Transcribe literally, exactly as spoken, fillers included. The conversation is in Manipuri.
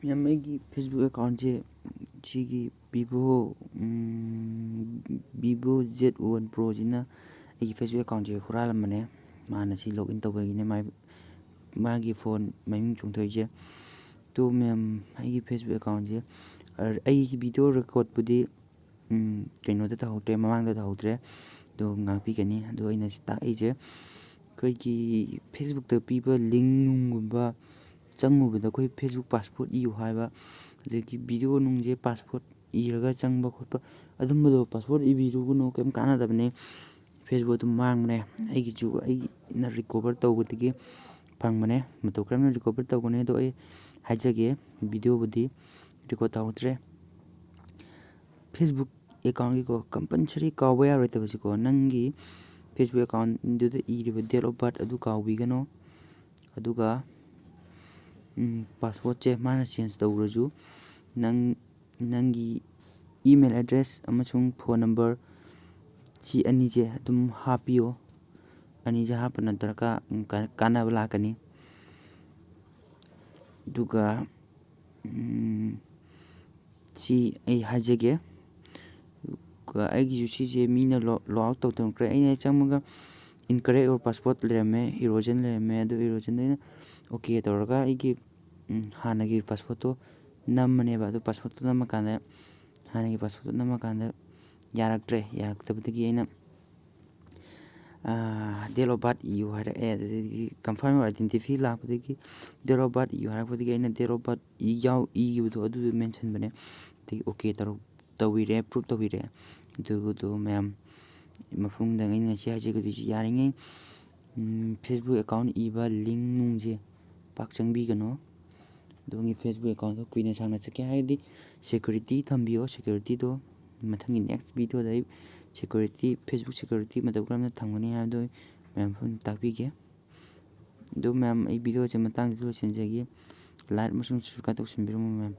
ꯃꯦꯝ, ꯑꯩꯒꯤ Facebook account ꯁꯦ ꯁꯤꯒꯤ Vivo, ꯎꯝ, Vivo Z one Pro ꯁꯤꯅ ꯑꯩꯒꯤ Facebook account ꯁꯦ ꯍꯨꯔꯥꯜꯂꯝꯕꯅꯦ꯫ ꯃꯥꯅ ꯁꯤ log in ꯇꯧꯕꯒꯤꯅꯦ ꯃꯥꯏ, ꯃꯥꯒꯤ phone ꯃꯃꯤꯡ ꯆꯣꯡꯊꯣꯛꯏꯁꯦ꯫ ꯑꯗꯣ ꯃꯦꯝ, ꯑꯩꯒꯤ Facebook account ꯁꯦ, ꯑ, ꯑꯩꯒꯤ video record ꯄꯨꯗꯤ, ꯎꯝ, ꯀꯩꯅꯣꯗ ꯇꯧꯍꯧꯗ꯭ꯔꯦ, ꯃꯃꯥꯡꯗ ꯇꯧꯍꯧꯗ꯭ꯔꯦ꯫ ꯑꯗꯣ ꯉꯥꯛꯄꯤꯒꯅꯤ꯫ ꯑꯗꯣ ꯑꯩꯅ ꯁꯤ ꯇꯥꯛꯏꯁꯦ, ꯑꯩꯈꯣꯏꯒꯤ Facebook ꯇ ꯄꯤꯕ link ꯅꯨꯡꯒꯨꯝꯕ ꯆꯪꯉꯨꯕꯗ ꯑꯩꯈꯣꯏ Facebook password ꯏꯌꯨ ꯍꯥꯏꯕ, ꯑꯗꯒꯤ video ꯅꯨꯡꯁꯦ password ꯏꯔꯒ ꯆꯪꯕ ꯈꯣꯠꯄ, ꯑꯗꯨꯝꯕꯗꯣ password ꯏꯕꯤꯔꯨꯒꯅꯨ, ꯀꯩꯝ ꯀꯥꯟꯅꯗꯕꯅꯦ꯫ Facebook ꯑꯗꯨꯝ ꯃꯥꯡꯕꯅꯦ꯫ ꯑꯩꯒꯤꯁꯨ ꯑꯩꯅ recover ꯇꯧꯕꯗꯒꯤ ꯐꯪꯕꯅꯦ꯫ ꯃꯇꯧ ꯀꯔꯝꯅ recover ꯇꯧꯒꯅꯤ ꯑꯗꯣ ꯑꯩ ꯍꯥꯏꯖꯒꯦ, video ꯕꯨꯗꯤ record ꯇꯧꯍꯧꯗ꯭ꯔꯦ꯫ Facebook account ꯒꯤꯀꯣ, compulsory ꯀꯥꯎꯕ ꯌꯥꯔꯣꯏꯗꯕꯁꯤꯀꯣ, ꯅꯪꯒꯤ Facebook account ꯗꯨꯗ ꯏꯔꯤꯕ date of birth ꯑꯗꯨ ꯀꯥꯎꯕꯤꯒꯅꯣ꯫ ꯑꯗꯨꯒ, ꯎꯝ, password ꯁꯦ ꯃꯥꯅ change ꯇꯧꯈ꯭ꯔꯁꯨ, ꯅꯪ, ꯅꯪꯒꯤ email address ꯑꯃꯁꯨꯡ phone number ꯁꯤ ꯑꯅꯤꯁꯦ ꯑꯗꯨꯝ ꯍꯥꯞꯄꯤꯌꯣ꯫ ꯑꯅꯤꯁꯦ ꯍꯥꯞꯄꯅ ꯗꯔꯀꯥꯔ, ꯎꯝ, ꯀꯥ-, ꯀꯥꯟꯅꯕ ꯂꯥꯛꯀꯅꯤ꯫ ꯑꯗꯨꯒ, ꯎꯝ, ꯁꯤ ꯑꯩ ꯍꯥꯏꯖꯒꯦ꯫ ꯑꯗꯨꯒ ꯑꯩꯒꯤꯁꯨ ꯁꯤꯁꯦ ꯃꯤꯅ lo-, log out ꯇꯧꯊꯣꯛꯈ꯭ꯔꯦ꯫ ꯑꯩꯅ ꯍꯦꯛ ꯆꯪꯕꯒ incorrect your password ꯂꯩꯔꯝꯃꯦ, erosion ꯂꯩꯔꯝꯃꯦ꯫ ꯑꯗꯨ erosion ꯗꯣ ꯑꯩꯅ okay ꯇꯧꯔꯒ ꯑꯩꯒꯤ, ꯎꯝ, ꯍꯥꯟꯅꯒꯤ password ꯇꯣ ꯅꯝꯃꯅꯦꯕ꯫ ꯑꯗꯨ password ꯇꯣ ꯅꯝꯃꯀꯥꯟꯗ, ꯍꯥꯟꯅꯒꯤ password ꯇꯣ ꯅꯝꯃꯀꯥꯟꯗ ꯌꯥꯔꯛꯇ꯭ꯔꯦ꯫ ꯌꯥꯔꯛꯇꯕꯗꯒꯤ ꯑꯩꯅ, ꯑꯥ, date of birth ꯏꯌꯨ ꯍꯥꯏꯔꯛꯑꯦ꯫ ꯑꯗꯨꯗꯒꯤ confirm your identity ꯂꯥꯛꯄꯗꯒꯤ date of birth ꯏꯌꯨ ꯍꯥꯏꯔꯛꯄꯗꯒꯤ ꯑꯩꯅ date of birth ꯏ-, ꯌꯥꯎ-, ꯏꯈꯤꯕꯗꯣ ꯑꯗꯨꯗꯣ mention ꯕꯅꯦ꯫ ꯑꯗꯒꯤ okay ꯇꯧꯔ-, ꯇꯧꯕꯤꯔꯦ, approve ꯇꯧꯕꯤꯔꯦ꯫ ꯑꯗꯨꯒꯗꯣ ꯃꯌꯥꯝ ꯃꯐꯝꯗ ꯑꯩꯅ ꯉꯁꯤ ꯍꯥꯏꯖꯒꯗꯣꯏꯁꯤ, ꯌꯥꯔꯤꯉꯩ, ꯎꯝ, Facebook account ꯏꯕ link ꯅꯨꯡꯁꯦ ꯄꯥꯛ ꯆꯪꯕꯤꯒꯅꯣ꯫ ꯑꯗꯣꯝꯒꯤ Facebook account ꯗꯣ ꯀꯨꯏꯅ ꯁꯥꯡꯅ ꯆꯠꯀꯦ ꯍꯥꯏꯔꯗꯤ security ꯊꯝꯕꯤꯌꯣ꯫ Security ꯗꯣ ꯃꯊꯪꯒꯤ next video ꯗ ꯑꯩ security, Facebook security ꯃꯇꯧ ꯀꯔꯝꯅ ꯊꯝꯒꯅꯤ ꯍꯥꯏꯕꯗꯣ ꯑꯩ ꯃꯌꯥꯝ ꯄꯨꯝꯅ ꯇꯥꯛꯄꯤꯒꯦ꯫ ꯑꯗꯨ ꯃꯌꯥꯝ, ꯑꯩ video ꯁꯦ ꯃꯇꯥꯡꯁꯤꯗ ꯂꯣꯏꯁꯤꯟꯖꯒꯦ꯫ Like ꯑꯃꯁꯨꯡ subscribe ꯇꯧꯁꯤꯟꯕꯤꯔꯝꯃꯨ ꯃꯌꯥꯝ꯫